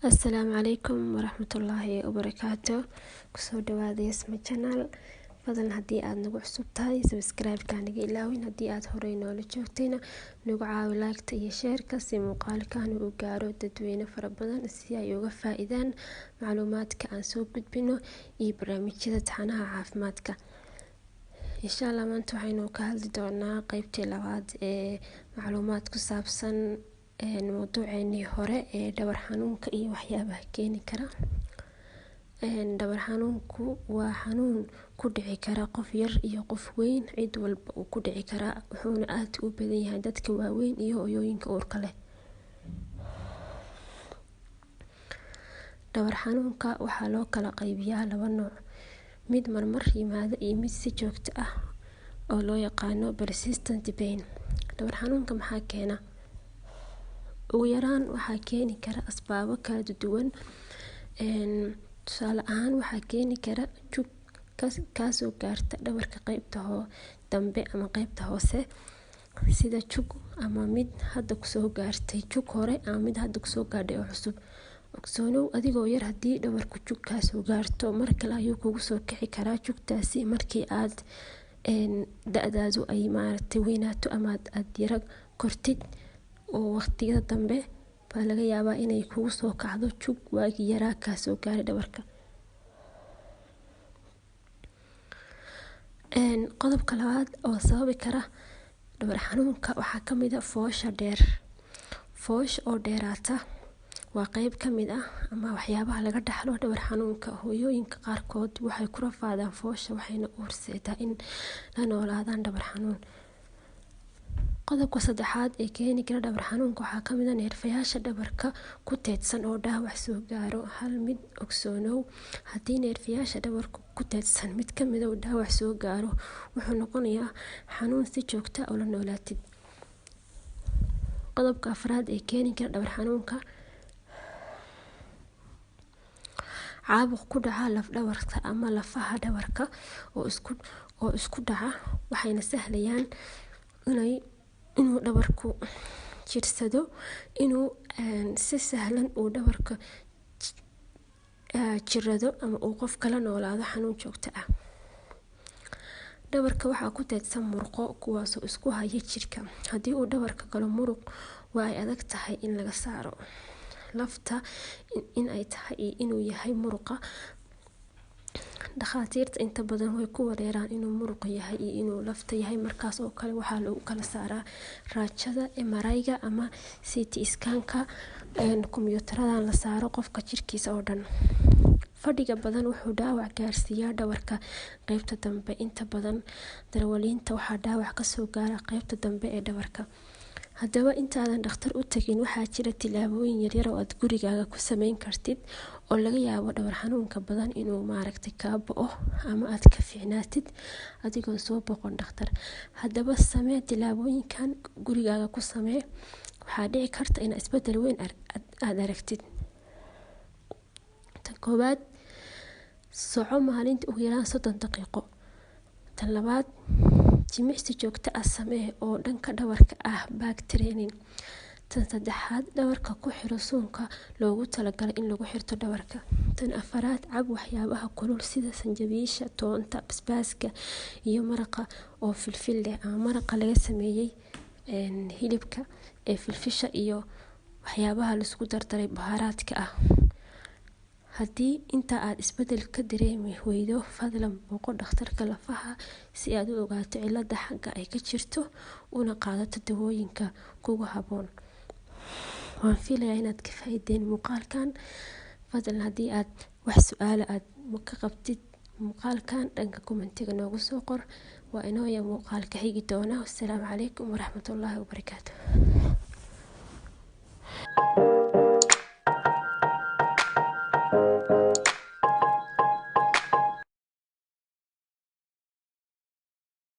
Asalaamu calaykum waraxmatullaahi wabarakaatu. Kusoo dhawaada Yasma Channel. Fadlan haddii aad nagu cusub tahay, subscribe-ka naga ilaawin. Haddii aad horey noola joogtayna, nagu caawi like-ta iyo share-ka si muuqaalkan uu gaaro dadweyne fara badan, si ay uga faa-iidaan macluumaadka aan soo gudbino iyo barnaamijyada taxanaha caafimaadka. Insha Allah maanta waxaynu ka hadli doonaa qeybtii labaad ee macluumaad ku saabsan mawduuceenii hore ee dhabar xanuunka iyo waxyaabaha keeni kara. Dhabar xanuunku waa xanuun ku dhici kara qof yar iyo qof weyn, cid walba uu ku dhici karaa, wuxuuna aad u badan yahay dadka waaweyn iyo hooyooyinka uurka leh. Dhabar xanuunka waxaa loo kala qaybiyaa laba nooc: mid marmar yimaada iyo mid si joogto ah oo loo yaqaano persistent pain. Dhabar xanuunka maxaa keena? Ugu yaraan waxaa keeni kara asbaabo kala duwan. Tusaale ahaan, waxaa keeni kara jug kaasoo gaarta dhabarka qeybta dambe ama qeybta hoose, sida jug ama mid hadda kusoo gaartay, jug hore ama mid hadda kusoo gaadhay oo cusub. Ogsoonow, adigoo yar haddii dhabarku jug kaasoo gaarto, mar kale ayuu kugu soo kici karaa jugtaasi markii aad da-daadu ay maaragtay weynaato ama aad yara kortid, oo waqtiyada dambe baa laga yaabaa inay kugu soo kacdo jug waagii yaraa kaasoo gaaray dhabarka. Qodobka labaad oo sababi kara dhabar xanuunka waxaa kamid ah foosha dheer. Foosha oo dheeraata waa qeyb kamid ah ama waxyaabaha laga dhaxlo dhabar xanuunka. Hooyooyinka qaarkood waxay ku rafaadaan foosha, waxayna u horseedaa in la noolaadaan dhabar xanuun. Qodobka saddexaad ee keeni kara dhabar xanuunka waxaa kamid ah neerfayaasha dhabarka ku teedsan oo dhaawac soo gaaro. Hal mid ogsoonow, haddii neerfayaasha dhabarka ku teedsan mid kamid ah uu dhaawac soo gaaro, wuxuu noqonayaa xanuun si joogto ah ula noolaatid. Qodobka afraad ee keeni kara dhabar xanuunka: caabuq ku dhaca laf dhabarta ama lafaha dhabarka oo isku dhaca, waxayna sahlayaan inuu dhabarku jirsado, inuu si sahlan uu dhabarka jirado ama uu qof kala noolaado xanuun joogto ah. Dhabarka waxaa ku teedsan murqo kuwaasoo isku haya jirka. Haddii uu dhabarka galo muruq, waa ay adag tahay in laga saaro lafta in ay tahay iyo inuu yahay muruqa. Dhakhaatiirta inta badan way ku wareeraan inuu muruq yahay iyo inuu lafta yahay. Markaas oo kale waxaa lagu kala saaraa raajada MRI-ga ama CT scan-ka, kombiyuutaradan la saaro qofka jirkiisa oo dhan. Fadhiga badan wuxuu dhaawac gaarsiiyaa dhabarka qeybta dambe. Inta badan darawaliinta waxaa dhaawac kasoo gaara qeybta dambe ee dhabarka. Haddaba intaadan dhakhtar u tagin, waxaa jira tillaabooyin yaryar oo aad gurigaaga ku sameyn kartid oo laga yaabo dhabar xanuunka badan inuu maaragtay kaa bo'o ama aad ka fiicnaatid adigoon soo boqon dhakhtar. Haddaba samee tillaabooyinkan, gurigaaga ku samee, waxaa dhici karta inaad isbedel weyn aad aragtid. Tan koowaad, soco maalintii ugu yaraan 30 daqiiqo. Tan labaad, jimicsi joogto ah samee oo dhanka dhabarka ah, back training. Tan saddexaad, dhabarka ku xiro suunka loogu talagalay in lagu xirto dhabarka. Tan afaraad, cab waxyaabaha kulul sida sanjabiisha, toonta, basbaaska iyo maraqa oo filfil leh ama maraqa laga sameeyey hilibka ee filfisha iyo waxyaabaha laisku dardaray bahaaraadka ah. Haddii inta aad isbedel ka dareemi weydo, fadlan booqo dhakhtarka lafaha si aad u ogaato cilada xagga ay ka jirto una qaadato dawooyinka kugu habboon. Waan filayaa inaad ka faa'iideen muuqaalkan. Fadlan haddii aad wax su-aala aad ka qabtid muuqaalkan, dhanka commentiga noogu soo qor. Waa inooya muuqaalka xigi doona. Wassalaamu calaykum waraxmatullaahi wabarakaatu.